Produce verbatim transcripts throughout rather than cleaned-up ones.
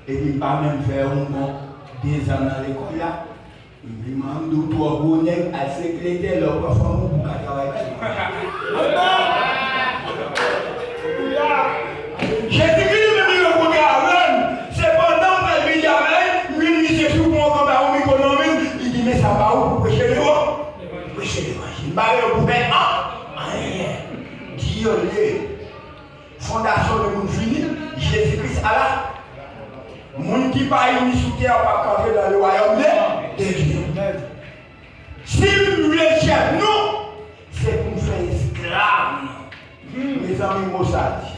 Epi m pa menm fè yon bon dezan nan lekòl la. M di, manman m di w twò gwo nèg, al sekretè, lè w pran fanm ou pou w ka travay pye. Jezikri li menm li rankontre avè m. Se pandan m pral vini avè l, m vin misye sou pon an kanpe yon mikwo nan men l. Li di, men sa pa ou pou preche levanjil. Preche levanjil. M pa gen pou fè an, anyen. Di yo le. Fondasyon de moun fini, Jezi Kris a la. Moun ki pa ini sou tè a p ap antre dans le royaume de, de Dieu. Si m vle chèf nou, se pou m fè esklav nou. Mezanmi, mo sa di.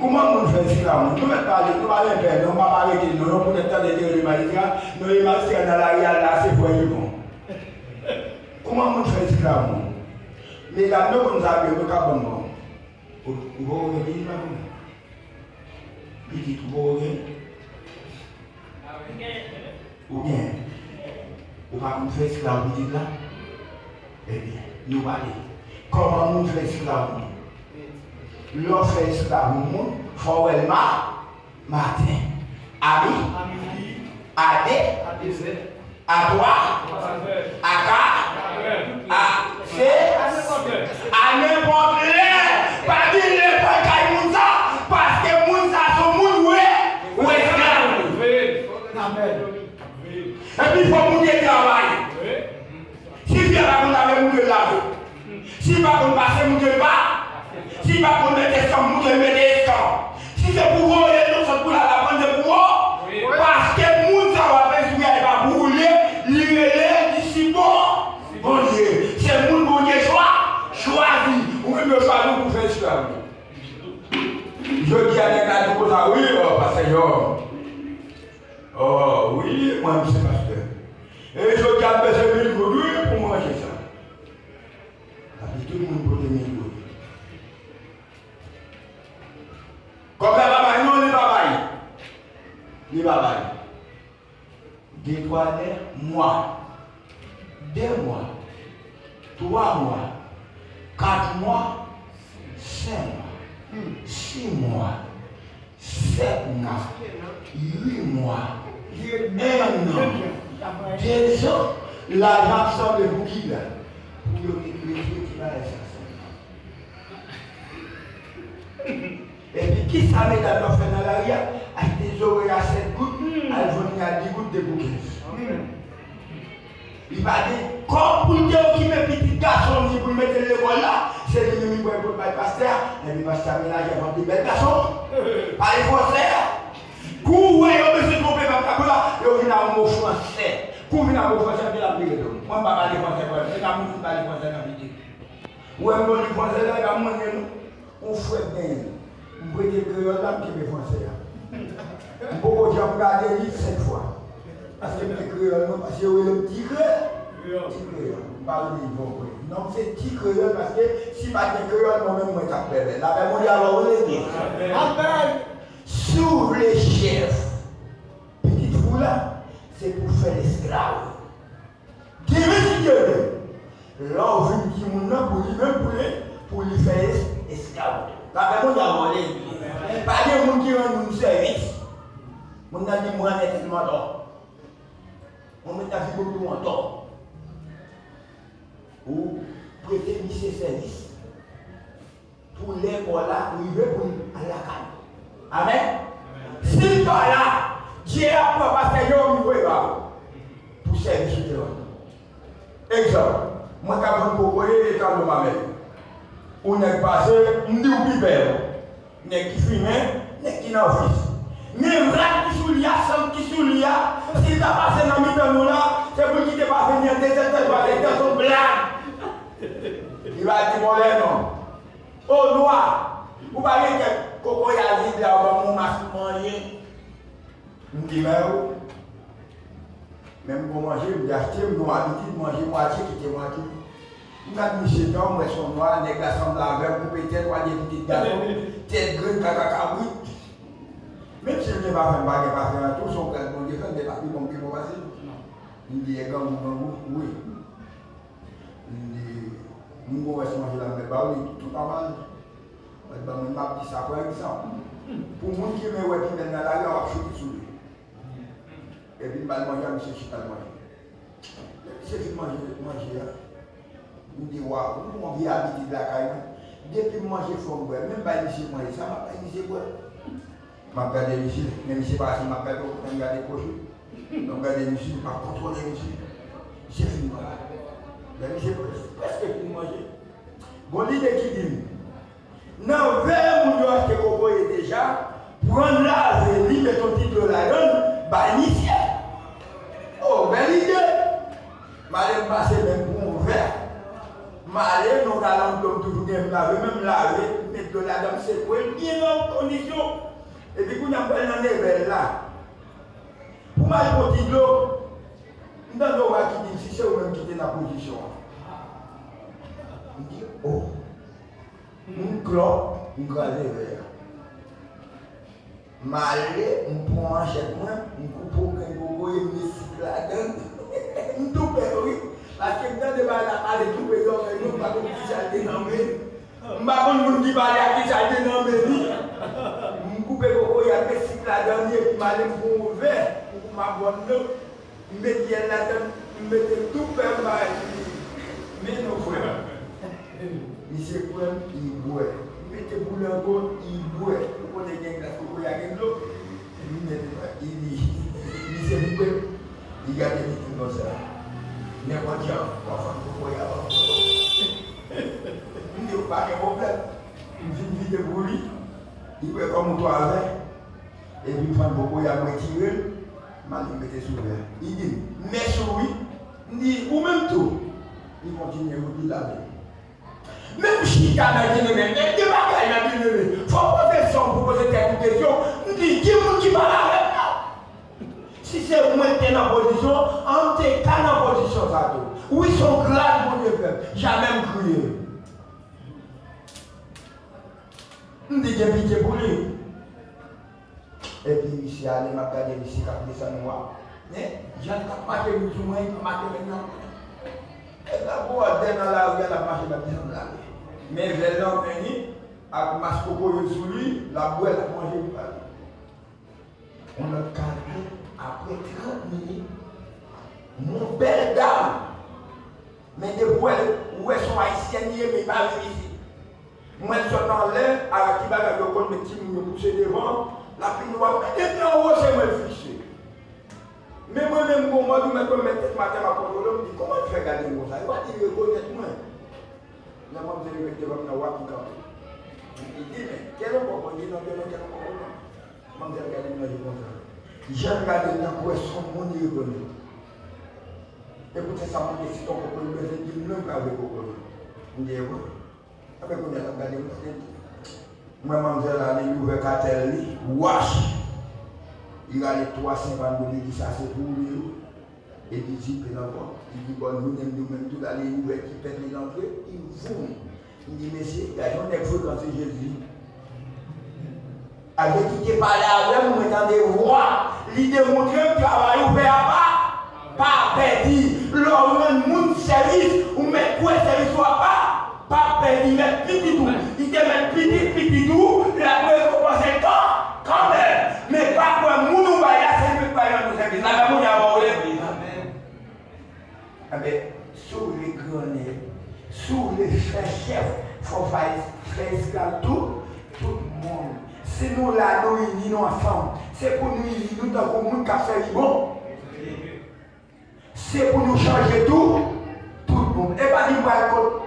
Kouman moun fè esklav nou? Nou mèt pale, nou pa gen pè, non, pa arete non, yon pou nèt tande de le majistra, non, le majistra nan lari a la, se frè Yvon. Kouman moun fè esklav nou? Medam, nou konn sa byen, nou ka banm bon. Ou, ou poko gen pitit la pou mwen? Pitit, ou poko gen? Ou gen? Ou pa konn fè esklav pitit la? Ebyen, nou pale. Kòman moun fè esklav moun? Lè w fè esklav yon moun, fò w wè l ma-, maten. A mi, a de, a twa, a ka, a se, a nenpòt lè. Pa gen lè pa kay moun sa, paske moun sa se yon moun ou e, ou esklav li. Epi fò moun te travay. Si fè pa konn lave, moun te lave. Si pa konn pase, moun te pa. Si pa konn mete eskanp, moun te mete eskanp. Si se pou voye, nou sot pou l al aprann se pou vo-, paske moun sa w ap enspire a, e pa pou ou li ye, li rele, li si bon, Bondye. Se moun Bondye chwa-, chwazi. Ou menm yo chwazi w pou fè esklav li. Jodi a, nèg la di konsa, wi, o, pastè Jòm. O, wi, mwen, m se pastè. E jodi a, m bezwen mil goud, wi, pou manje sa. Epi tout moun pote mil goud. Kòb la pa bay, non, li pa bay. Li pa bay. De twa lè, mwa. De mwa. Twa mwa. Kat mwa. Senk mwa. Sis mwa. Sèt mwa, uit mwa, en an, dezan, lajan ap sanble pou kila? Pou yo te kreye ti bagay sa sèlman. Epi kisa medam yo fè nan lari a? Achte zorèy a sèt goud, al vann li a dis goud, de pou kenz. Li pa gen kòb pou l te okipe pitit gason li pou l mete l lekòl la, se li menm li pran pou l bay pastè a, epi pastè a menaje avè de bèl gason. Pale fransè a. Kou w wè yo bezwen twonpe pèp la, kou la, yo vin ak mo fransè. Kou w vin ak mo fransè, epi l ap vire do. Mwen m pa pale fransè, frè m. Se pa moun ki pale fransè nan pitit. Ou wè m konn li fransè la, e pa mwen menm non. Yon frè k genyen. M prete l kreyòl la, m kenbe fransè a. M poko janm gade li senk fwa. Paske m gen kreyòl mwen, paske yo rele m ti kre-, ti kreyòl. M pa rele l bon vre. Non, m se ti kreyòl, paske si pa t gen kreyòl, mwen menm mwen t ap bèbè. Lapè Bondye avè w, rele byen. Amèn. Si w vle chèf, pitit fi w la, se pou w fè l esklav. Demen si Dye vle, lè w vin timoun nan pou li menm pou li, pou li fè es-, esklav. Lapè Bondye avè w. Pa gen moun ki rann moun sèvis. Moun nan di m rann entèl mwen antò. Mwen mèt nan figi w tou antò. Ou prete misye sèvis. Pou lè kò la rive pou l al lakay. Amèn. Si l pa la, Dye ap pran pastè Jewòm li voye ba ou pou sèvis ou te rann. Egzanp, mwen k ap vann kokoye e kado mamèl. Ou nèg pase, m di w pi bèl. Nèg ki fimen, nèg ki nan vis. Men rad ki sou li a, sant ki sou li a, si l ta pase nan mitan nou la, se pou l kite pase li an dezèt tan, twa zèt tan, se yon blag. Li va di mòlè non. O nwa, ou pa gen kèk kokoye a vide la, ou ban m yon mas pou manje. M di men ou. Men m gon manje, m te achte, m gon abitid manje mwatye, kite mwatye. M gad misye tan, m wè se yon nwa, nèg la sanble avè m, koupe tèt, wè de pitit gason, tèt grenn, kaka kabrit. Menm si l gen pafen, m pa gen pafen an tou, se yon gras Bondye fè, m te pa pi bon, m pi bon pase l. M di e grangou, grangou, wi. M di, m gon rès manje la m mèt ba ou, li tou nòmal. Mwen ban mwen, m ap di sa, pran egzanp. Pou moun ki renmen wè pi bèl nan lari a, w ap choute sou li. M al manje a, misye chita l manje. Lè misye fin manje, manje a, m di, waw, m gon vye abitid lakay mwen. Depi m manje fò m bwè. Men m bay misye manje, sa m ap bay misye bwè? M ap gade misye, men misye pa si m ap gade, okontrè m gade pòch li. Lè m gade misye, m ap kontwole misye. Misye fin manje. Lè misye près-, prèske fin manje, gon lide ki di m, nan vè moun yo achte kokoye deja, pran lave li, met yon ti dlo ladan l, bay misye. O, bèl ide! M ale m pase men m pou yon vè. M ale, nan yon galon dlo m toujou gen, m lave, men m lave, m met dlo ladan, m sekwe l byen nan kondisyon. Epi kounye a m pral nan nevè l la. Pou m al pran ti dlo, m tande yon vwa ki di m, si se ou menm ki te nan pozisyon an. M di, o. M klòp, m kraze vè a. M ale, m pran manchèt mwen, m koupe yon grenn kokoye, m met sik ladan l. M tou pè wi. Paske m tande bagay la pale tou pè zòrèy mwen, m pa konn kisa l te nan men l. M pa konn moun ki pale a kisa l te nan men li. M koupe kokoye a, m met sik ladan li, epi m ale m pran yon vè pou m ap vann nan. M met yèl ladan, m mete tou pè m bay li. Men non, frè m. Misye pran, li bwè. M mete pou l ankò, li bwè. Ou konnen gen glas kokoye a gen dlo. Li mete, li, li, misye koupe. Li gade li di konsa. Nenpòt jan, w ap fann kokoye a ankò. M di, pa gen pwoblèm. M fin vide pou li. Li bwè kòm yon twa vè. Epi m fann kokoye a, m retire l, m ale m mete sou vè. Li di m, mèsi wi. M di, ou menm tou. Li kontinye wout li l ale. Men m chita nan byeneme, men gen bagay nan byeneme. Fò w poze san w pou poze tèt ou kesyon. M di, ki moun ki pale avè m la? Si se mwen k te nan pozisyon an, m te ka nan pozisyon sa tou. Wi, se yon grad Bondye fè m. Jamè m kriye. M di, gen pitye pou li. Epi misye ale, m ap gade misye k ap desann wa. Men, jan l t ap mache vin sou mwen, li pa mache menm jan. E la gwo atè nan lari a, l ap mache, l ap desann lari. Men vè l nan men li, ak mas kokoye sou li, l ap bwè, l ap manje pou pale. Yon lòt kalite, apre trant minit, yon bèl dam. Men depi w wè l, ou wè se yon ayisyèn li ye, men li pa vin isit. M wè l sot anlè, a ti bagay yo konn met timoun yo pouse devan, l ap vin, w ap gade depi anwo se mwen l fikse. Men mwen menm gon mòd ou mèt konn mèt tèt m atè m ap kontwole w, m di, kòman l fè gade m konsa? Li pa di l rekonèt mwen. Lè manmzèl rive devan m nan, w ap li kanpe. Li di, men, kèl onkò konye non, kèl onkò konye non. Manmzèl gade m nan je konsa. Jan l gade m nan, kwè se yon moun li rekonèt. E poutèt sa, m mande si se yon kokoye li bezwen di m non, li pa vle kokoye. M di, e vre. Apre kounye a, l ap gade m, tande m tou. M wè manmzèl ale, li ouvè katèl li, wach! Li rale twa senk an, li di, sa se pou ou li ye wi. Epi zipe l ankò. Li di, bòn jounen, m di, ou menm tou, l ale, li ouvè ti pèt li, l antre, li voum. M di, mesye, gade yon nèg frekan, se Jezi. Avèk ki te pale avè m, mwen tande vwa, li demontre m travay ou fè a pa, pa pèdi. Lè w rann moun sèvis, ou mèt kwè sèvis ou a pa, pa pèdi. Mèt pitit ou, li te mèt pitit, pitit ou, l ap rekonpanse l kan, kanmenm. Men pa kwè moun ou bay la, se li mèt bay rann ou sèvis. Lapè Bondye avè w, legliz. Enben, si w vle grannen, si w vle fè chèf, fò w fè, fè esklav tou, tout moun. Si nou la, nou ini nou ansanm, se pou nou ini nou tankou moun k ap sèvi bon. Se pou nou chanje tou, tout moun. E pa di m pral kot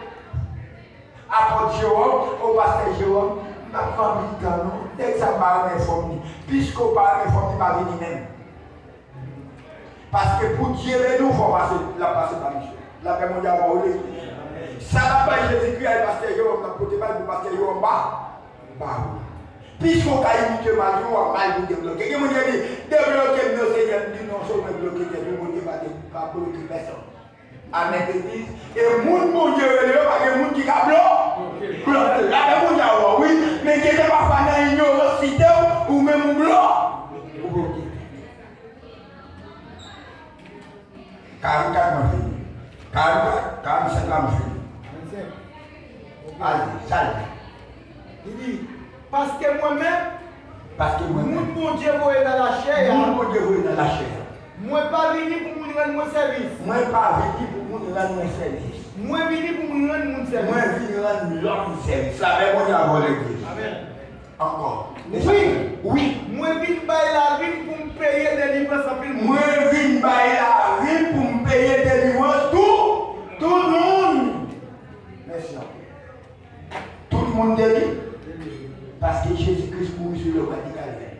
Apot Jewòm, o pastè Jewòm, m pa pran militan non. Nèg sa m pa renmen fòm li. Piske w pa renmen fòm li, pa vini menm. Paske pou Dye beni w, fò w pase, l ap pase pa misye. Lapè Bondye avè w, legliz. Sa l ap bay Jezikri a, e pastè Jewòm l ap pote ba l pou pastè Jewòm ba, ba ou. Piske w ka imite mal, tou w ap mal pou debloke. Gen moun ki di, debloke m non, Senyè, m di non, se w mèt bloke tèt ou, Bondye pa te, pa bloke pèsonn. Amèn, legliz. E moun Bondye rele yo, pa gen moun ki ka blo-, bloke. Lapè Bondye avè w, wi. Men genlè pafwa nan inyoransite w, ou menm ou blo-, ou bloke. Karannkat mwen fini. Karannkat, karannsenk la mwen fini. Karannsenk. Ok. Ale, sa l di. Li di, paske mwen menm, paske mwen menm, moun Bondye voye nan lachè a, moun Bondye voye nan lachè a, Mwen pa vini pou moun rann mwen sèvis. Mwen pa vini pou moun rann mwen sèvis. Mwen vini pou moun rann moun sèvis. Mwen vin rann lòt moun sèvis. Lapè Bondye avè w, legliz. Amèn. Ankò. Wi. Wi. Mwen vin bay lavi m pou m peye delivrans anpil moun. Mwen vin bay lavi m pou m peye delivrans tou, tout moun. Mèsi anpil. Tout moun delivre. Paske Jezi Kris mouri sou lòt bò di Kalvè.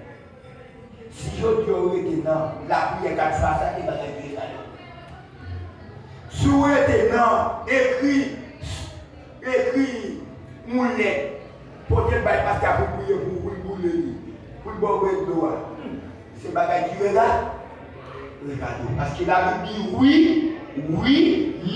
Si jodi a ou rete nan lapriyè kat fwa sa, se bagay ki egale. Si w rete nan ekri, ekri yon lèt, pote l bay pastè a pou l priye pou ou, pou l boule li, pou l ba w bwè dlo a, se bagay ki egale. Egale. Paske Labib di wi, wi,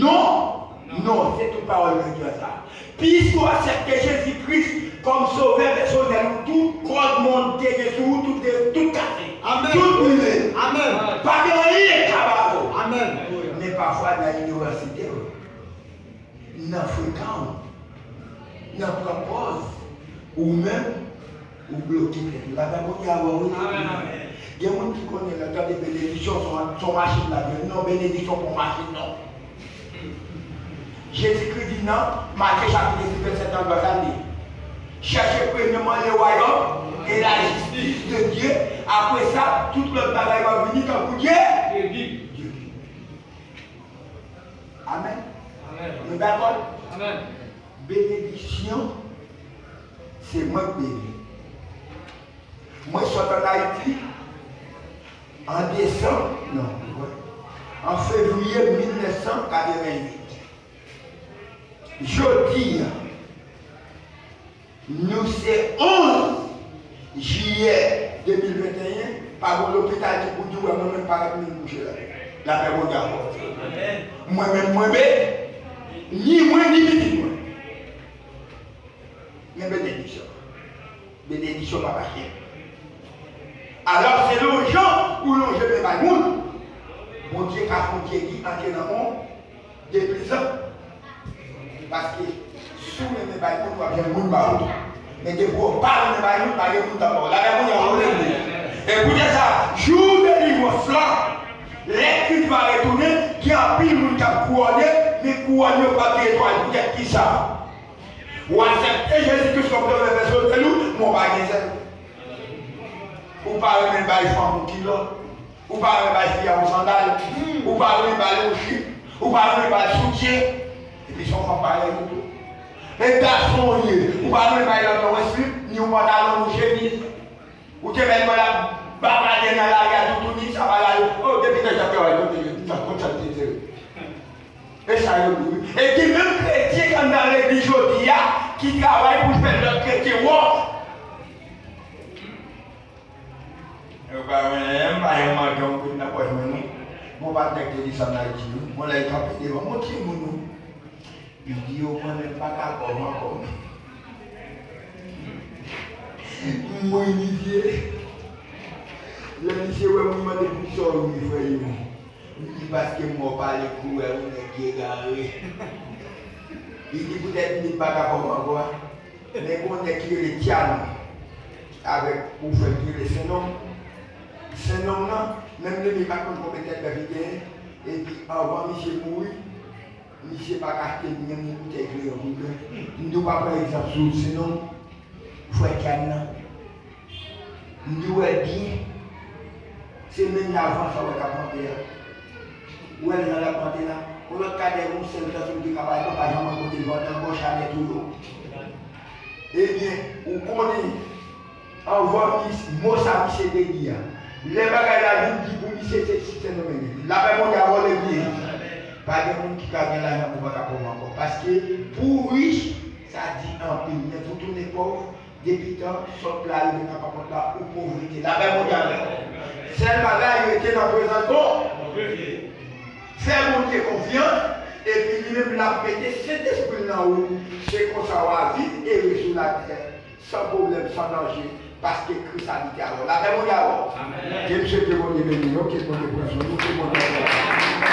non, non. Se tout pawòl yo di sa. Piske w aksepte Jezi Kris kòm Sovè pèsonèl ou, tout kòd monte gen sou ou, tout de, tout kase, amèn, tout brile. Amèn. Pa gen anyen k ka bare w. Amèn. Men pafwa nan ignoransite w, nan frekan w, nan pran pòz, ou menm, ou bloke tèt ou. Lapè Bondye avè w, wi. Amèn. Gen moun ki konnen lè tande benediksyon, se yon, se yon machin l ap jwenn. Non, benediksyon pa yon machin, non. Jezi Kris di nan Matye chapit dizuit, vèsè trannde, sa l di, cherchez premièrement le royaume et la justice de Dieu. Apre sa, tout lòt bagay yo ap vini tankou Dye. Dye di. Amèn. Amèn. Nou dakò? Amèn. Benediksyon, se mwen k beni. Mwen sot ann Ayiti an desanm, non, an fevriye mil nèf san katreventuit. Jodi a, nou se onz jiyè de mil venteyen, pa gen lopital ki pou di w wè mwen menm parèt, mwen kouche la. Lapè Bondye avè w. Mwen menm, mwen beni, ni mwen, ni pitit mwen. Men benediksyon. Benediksyon pa mache. Alò, selon jan ou lonje men bay moun, Bondye ka fè yon dyegi antre nan men w deplizan. Paske si w renmen bay moun, w ap jwenn moun ba ou tou. Men depi w pa renmen bay moun, pa gen moun k ap ba w. Lapè Bondye avè w, legliz. E poutèt sa, jou delivrans la, lè Kris va retounen, gen anpil moun k ap kouwone, men kouwòn yo p ap gen etwal. Poutèt ki sa? Ou aksepte Jezi Kris kòm Sovè pèsonèl ou, men w pa gen zèl. Ou pa renmen bay fanm ou kilòt. Ou pa renmen bay fi a yon sandal. Ou pa renmen bay yon jip. Ou pa renmen bay soutyen. Epi se yon fanm parèy ou tou. E gason ou ye. Ou pa renmen bay lòt lan yon slip, ni yon pantalon, yon chemiz. Ou te mèt wè l ap babale nan lari a, toutouni, sa bagay yo. Oh, depi lè jan te wè kote yo, sa konn sa l te di. E sa yo di wi. E gen menm kretyen k anndan legliz jodi a ki travay pou fè lòt kretyen wont. Yo pa wè, m pa janm manke yon goud nan pòch mwen non. Gon patnè k te desann Ayiti wi. Yon lè l kanpe devan m, yon timoun wi. Li di yo, mwen menm pa ka kòm ankò. M ri misye. Lè misye wè m, li mande pou kisa w ri, frè Yemo. M di paske m wè w pale kou wè yon nèg ki egare. Li di poutèt li pa ka kòm ankò. Men gon nèg ki rele Tchano, avèk yon frè ki rele Sennonm. Sennonm nan, menm li menm li pa konn konbyen tèt bèf li genyen. Epi anvan misye mouri, misye pa ka achte menm yon boutèy kleyon pou l bwè. M di w pa pran egzanp sou Sennonm, frè Tchano nan. M di w wè l byen. Se menm lavan sa w wè k ap monte a. Ou wè l jan l ap monte la. Yon lòt kadè yon sèl tansyon m te ka pale, pa janm rankontre l vantan gòch a nèt ou yo. Ebyen, ou konnen, anvan mis, mo sa misye te di a, lè bagay la vin di pou misye se si Sendomeng li. Lapè Bondye avè w, legliz. Pa gen moun ki ka gen lajan pou pa ka pran ankò. Paske pou w rich, sa di anpil. Men pou tounen pòv, depi tan sòt la rive nan papòt la, ou povrete. Lapè Bondye avè w. Sèl bagay, rete nan prezans Bondye. Fè Bondye konfyans, epi li menm l ap mete Sentespri l nan ou. Se konsa w a viv ere sou latè, san pwoblèm, san danje, paske Kris abite avè w. Lapè Bondye avè w. Amèn. Ke m swete Bondye beni nou, ke Bondye pran swen nou, ke Bondye beni nou.